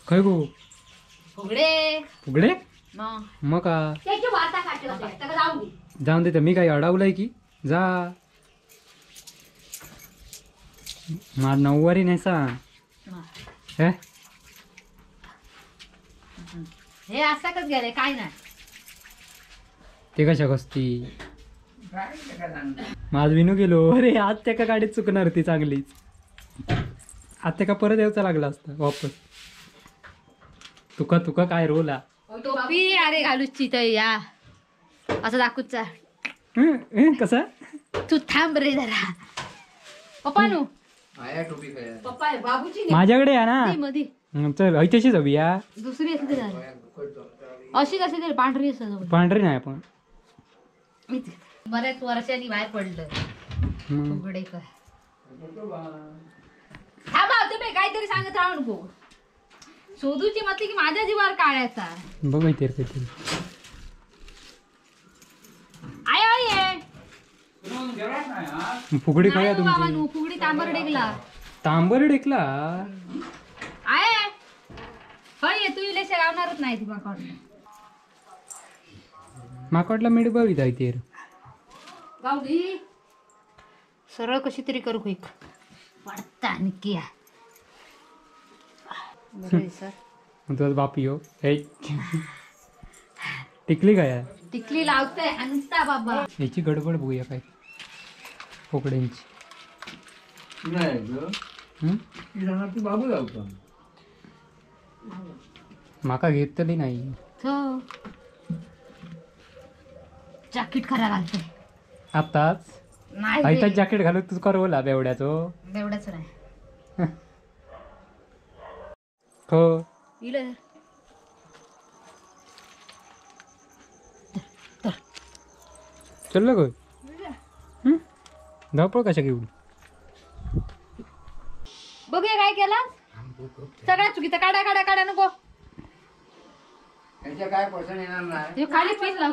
खय गो फुगडे फुगडे मग का जाऊन दे. मी काही अडवलंय की जा माझ नऊवारी नेसा. हे हे असाकच गेले काय नाही ते कशा कसती माझ विनू गेलो. अरे आज त्या गाडीत चुकणार ती चांगलीच. आज त्या परत यायचा लागला असता वापस. तुका तुका काय रोल आ टोपी अरे घालूची तर या असं दाखवूचा कसा तू थांब रे जरा. पप्पा नु पप्पा बाबूची माझ्याकडे या ना मधी. चल तशीच हवी या दुसरी असते अशीच असेल तर पांढरी असेल. पांढरी नाही पण बऱ्याच वर्षांनी बाहेर पडलं फुगडे. थांबा तुम्ही काहीतरी सांगत राहू नको. शोधूची म्हटली की माझ्या जीवावर काढायचा. बघ काहीतरी I I फुगडी खाया तुमची. फुगडी तांबरडेकला. तांबरडेकला I होय तू इलेशा गावणारच नाही ती माकडला. माकडला मिळ बघ इथे गावली सरळ कशी तरी करू एक पडता आणखी. बरं सर तुझा बाप यो टिकली काय टिकली लावते आणता बाबा. याची गडबड बघूया काय फुगड्यांची. नाही बाबू लावतो माका घेतली नाही. जॅकेट खरा घालते आताच. नाही जॅकेट घालू तू करवला बेवड्याचो. बेवड्याच नाही हो. चल गो धावपळ कशा घेऊन बघूया काय केला सगळ्या चुकीचं. काढा काढा काढा नको काय पर्सन येणार नाही. खाली पीस लाव.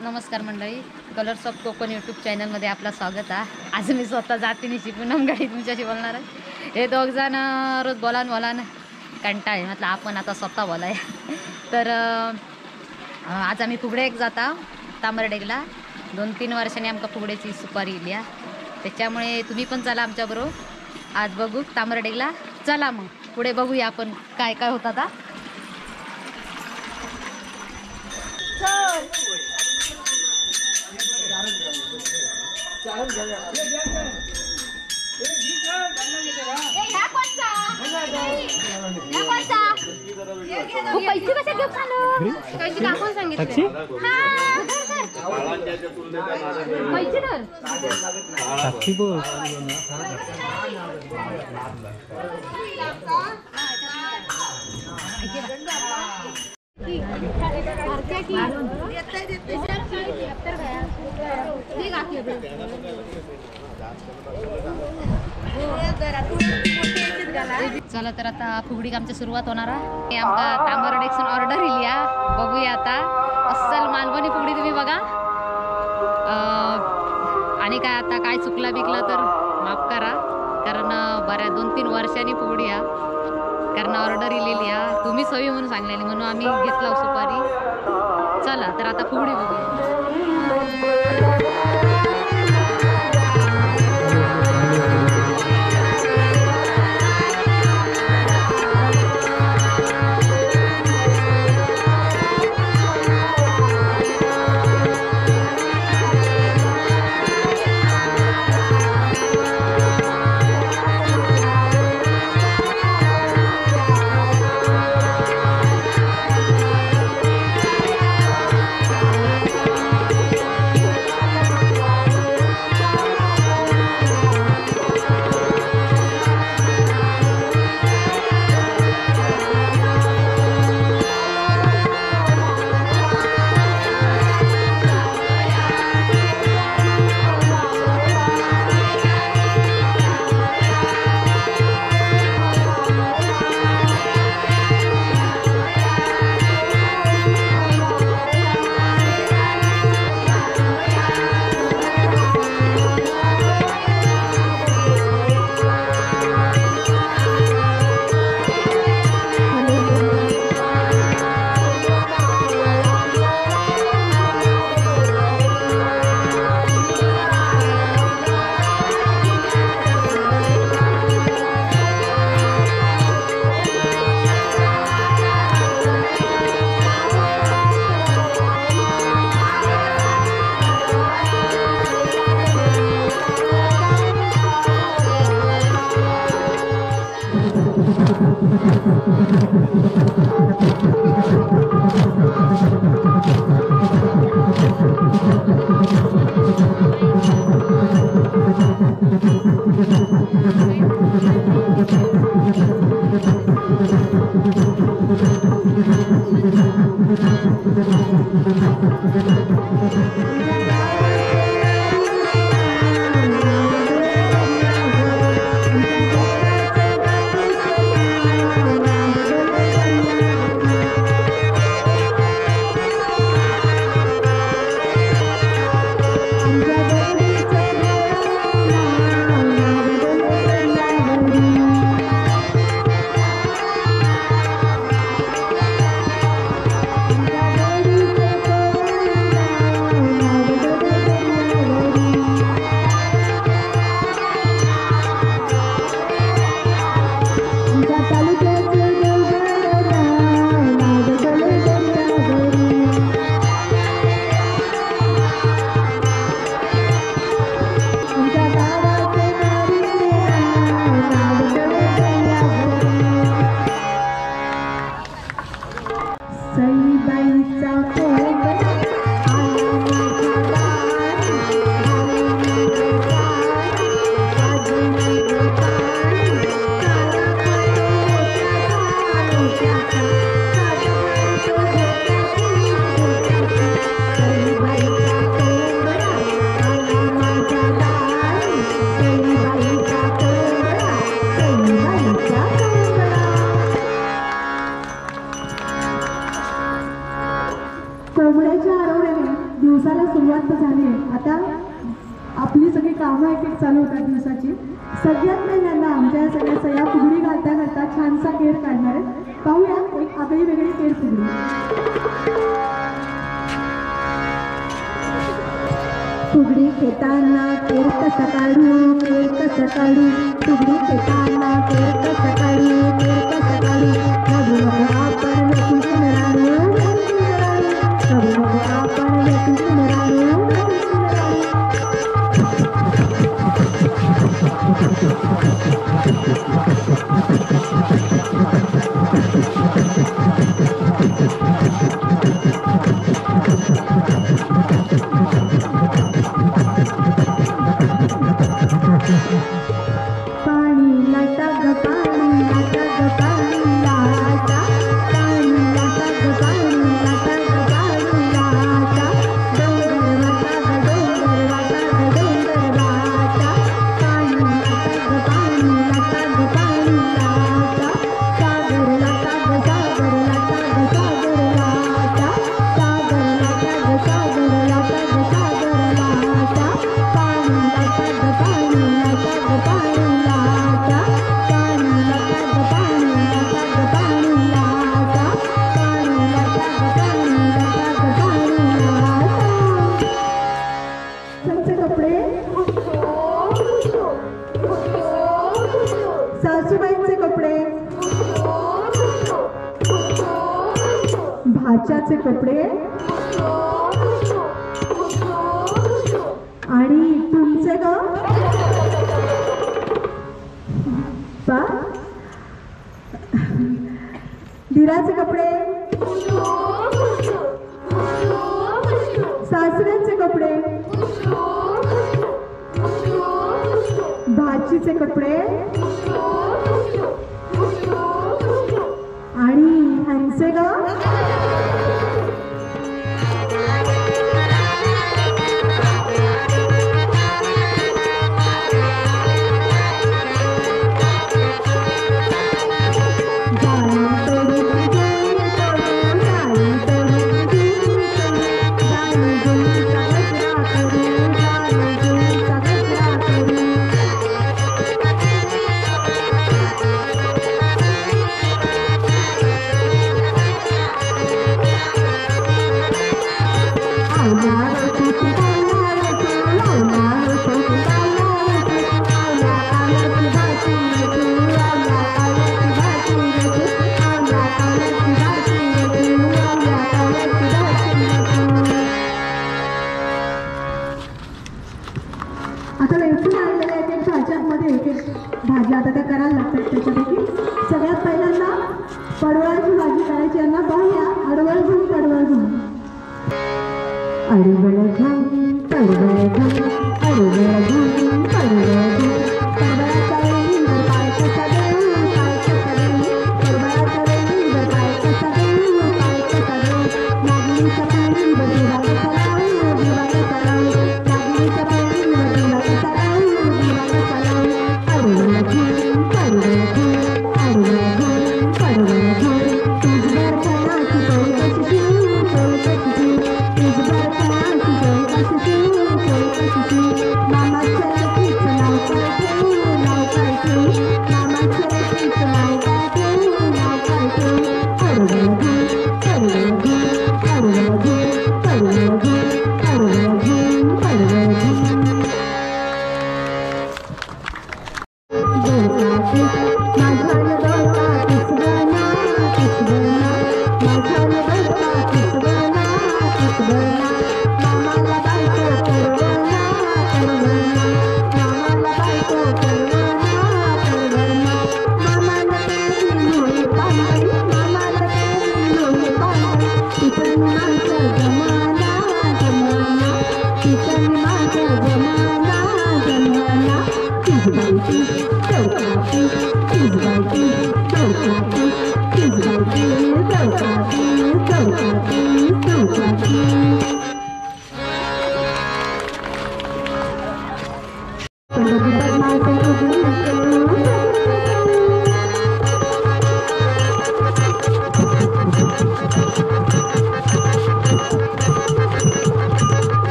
नमस्कार मंडळी, कलर्स ऑफ कोकण यूट्यूब चॅनलमध्ये आपलं स्वागत आहे. आज मी स्वतः जातीने पूनम गाडी तुमच्याशी बोलणार आहे. हे दोघ जण रोज बोलान बोलान कंटाळ म्हटलं आपण आता स्वतः बोलाय. तर आज आम्ही फुगडे एक जाता तांबरडेकला. 2-3 वर्षांनी आमका फुगड्याची सुपारी इली आहे, त्याच्यामुळे तुम्ही पण चला आमच्याबरोबर. आज बघू तांबरडेकला. चला मग पुढे बघूया आपण काय काय होतं आता. पैसे कसे घेऊ पैसे दाखवून सांगितले पैसे तर चला तर आता फुगडी कामची सुरुवात होणार आहे. आमका तांबरडेकसून ऑर्डर इली आहे, बघूया आता. अस्सल मालवणी फुगडी तुम्ही बघा. आणि काय आता काय चुकला बिकला तर माफ करा, कारण बऱ्या 2-3 वर्षांनी फुगडी आहे, कारण ऑर्डर इलेली आहे. तुम्ही सवी म्हणून सांगलेली म्हणून आम्ही घेतला सुपारी. चला तर आता फुगडी बघूया. कोंबड्याच्या आरवण्याने दिवसाला सुरुवात झाली आहे. आता आपली सगळी कामं एक एक चालू होतात दिवसाची. सगळ्यात पहिल्यांदा आमच्या या सगळ्या सया फुगडी घालता घालता छानसा केर काढणार आहेत. पाहूया एक आगळी वेगळी केर फुगडी. फुगडी खेळताना केर कसा काढू, केर कसा काढू, फुगडी खेळताना केर कसा काढू, केर कसा काढू, नभू नको आपण वेचून राहू, नभू नको आपण वेचून राहू. पाणी लाटा ग पाणी लाटा ग पाणी लाटा, पाणी लाटा ग पाणी लाटा ग पाणी लाटा, डोंगर वाटा ग डोंगर वाटा ग डोंगर वाटा, पाणी लाटा ग पाणी लाटा ग पाणी लाटा, सागर लाटा ग सागर लाटा ग सागर लाटा, सागर लाटा ग सागर लाटा ग सागर लाटा, पाणी लाटा ग पाणी लाटा ग पाणी लाटा, पाणी लाटा ग पाणी लाटा ग पाणी लाटा, पाणी लाटा ग पाणी लाटा ग पाणी लाटा. त्यांचे कपडे, सासूबाईंचे कपडे, भाच्याचे कपडे आणि तुमचे ग बा दिराचे कपडे, सासऱ्यांचे कपडे, भाचीचे कपडे आणि ह्यांचे ग. पडवळाची भाजी करायची यांना पाहूया. अडवळ घेऊन पडवळ घेऊन अडवळ घेऊन पडवळ घेऊन अडवळ घेऊन पडवळ घेऊन पडवळाच्या वेलीवर पाय कसा देऊ पाय कसा देऊ पडवळाच्या वेलीवर पाय कसा देऊ पाय कसा देऊ नागलीच्या पाणीवर दिवा कसा लावू दिवा कसा लावू नागलीच्या पाणीवर दिवा कसा लावू दिवा कसा लावू अडवळ घेऊन पडवळ घेऊन अडवळ घेऊन पडवळ घेऊन तुझभर फळाची पोळी कशी शिवू पोळी कशी शिवू तुझभर फळाची पोळी कशी शिवू पोळी कशी शिवू मामाच्या लेकीचं नाव काय ठेवू नाव काय ठेवू मामाच्या लेकीचं नाव काय ठेवू नाव काय ठेवू अडवळ घेऊन पडवळ घेऊन अडवळ घेऊन पडवळ घेऊन अडवळ घेऊन पडवळ घेऊन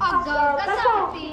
अगं कसौटी.